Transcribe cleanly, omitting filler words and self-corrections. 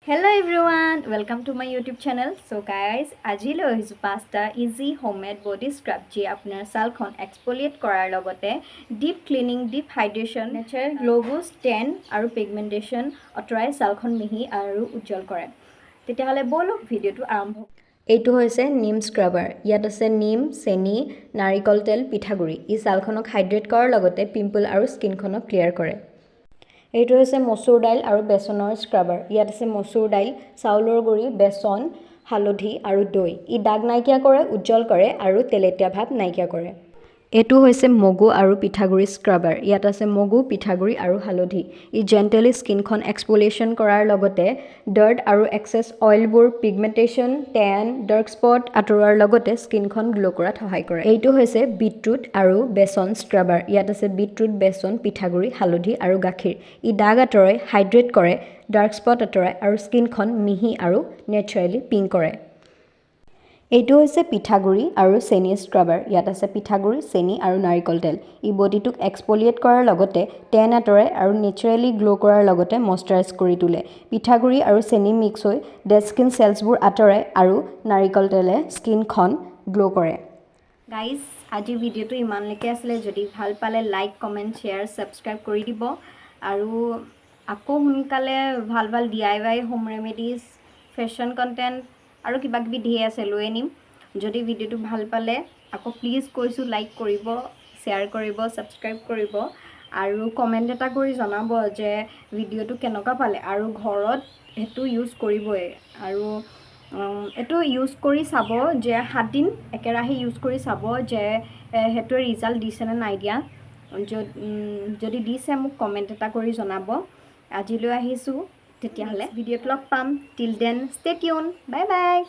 Hello everyone, welcome to my YouTube channel. So guys, আজি লৈ আহিছোঁ পাঁচটা ইজি হোমমেড বডি স্ক্ৰাব, যিয়ে আপোনাৰ ছালখন এক্সপলিয়েট কৰাৰ লগতে deep cleaning, deep hydration, natural glow boost, tan আৰু পিগমেণ্টেশ্যন আঁতৰাই ছালখন মিহি আৰু উজ্জ্বল কৰে। তেতিয়াহ'লে ব'লক, ভিডিঅ'টো আৰম্ভ। এইটো হৈছে নিম স্ক্ৰাবাৰ। ইয়াত আছে নিম, চেনি, নাৰিকল তেল, পিঠাগুড়ি। ই ছালখনক হাইড্ৰেট কৰাৰ লগতে পিম্পল আৰু স্কিনখনক ক্লিয়াৰ কৰে। এইটো হৈছে মচুৰ দাইল আৰু বেচনৰ স্ক্ৰাবাৰ। ইয়াত আছে মচুৰ দাইল, চাউলৰ গুড়ি, বেচন, হালধি আৰু দৈ। ই দাগ নাইকিয়া কৰে, উজ্জ্বল কৰে আৰু তেলেতীয়া ভাৱ নাইকিয়া কৰে। এইটো হৈছে মগু আৰু পিঠাগুড়ি স্ক্ৰাবাৰ। ইয়াত আছে মগু, পিঠাগুড়ি আৰু হালধি। ই জেণ্টেলি স্কিনখন এক্সফলিয়েশ্যন কৰাৰ লগতে ডাৰ্ট আৰু এক্সেছ অইলবোৰ, পিগমেণ্টেশ্যন, টেন, ডাৰ্ক স্পট আঁতৰোৱাৰ লগতে স্কিনখন গ্ল' কৰাত সহায় কৰে। এইটো হৈছে বিটৰুট আৰু বেচন স্ক্ৰাবাৰ। ইয়াত আছে বিটৰুট, বেচন, পিঠাগুড়ি, হালধি আৰু গাখীৰ। ই দাগ আঁতৰাই, হাইড্ৰেট কৰে, ডাৰ্ক স্পট আঁতৰায় আৰু স্কিনখন মিহি আৰু নেচাৰেলি পিংক কৰে। এইটো হৈছে পিঠাগুড়ি আৰু চেনি স্ক্ৰাবাৰ। ইয়াত আছে পিঠাগুড়ি, চেনি আৰু নাৰিকল তেল। ই বডিটোক এক্সফলিয়েট কৰাৰ লগতে টেন আঁতৰাই আৰু নেচাৰেলি গ্ল' কৰাৰ লগতে মইশ্চাৰাইজ কৰি তোলে। পিঠাগুড়ি আৰু চেনি মিক্স হৈ ডেড স্কিন চেলছবোৰ আঁতৰাই আৰু নাৰিকল তেলে স্কিনখন গ্ল' কৰে। গাইজ, আজিৰ ভিডিঅ'টো ইমানলৈকে আছিলে। যদি ভাল পালে লাইক, কমেণ্ট, শ্বেয়াৰ, ছাবস্ক্ৰাইব কৰি দিব আৰু আকৌ সোনকালে ভাল ভাল DIY, home remedies, fashion content আৰু কিবা কিবি ধেৰ আছে, লৈ আনিম। যদি ভিডিঅ'টো ভাল পালে আকৌ প্লিজ কৈছোঁ, লাইক কৰিব, শ্বেয়াৰ কৰিব, ছাবস্ক্ৰাইব কৰিব আৰু কমেণ্ট এটা কৰি জনাব যে ভিডিঅ'টো কেনেকুৱা পালে। আৰু ঘৰত সেইটো ইউজ কৰিবই আৰু এইটো ইউজ কৰি চাব যে 7 দিন একেৰাহে ইউজ কৰি চাব যে সেইটোৱে ৰিজাল্ট দিছেনে নাই দিয়া। য'ত যদি দিছে, মোক কমেণ্ট এটা কৰি জনাব। আজিলৈ আহিছোঁ তেতিয়াহ'লে, ভিডিঅ'ত লগ পাম। Till then, stay tune, bye bye.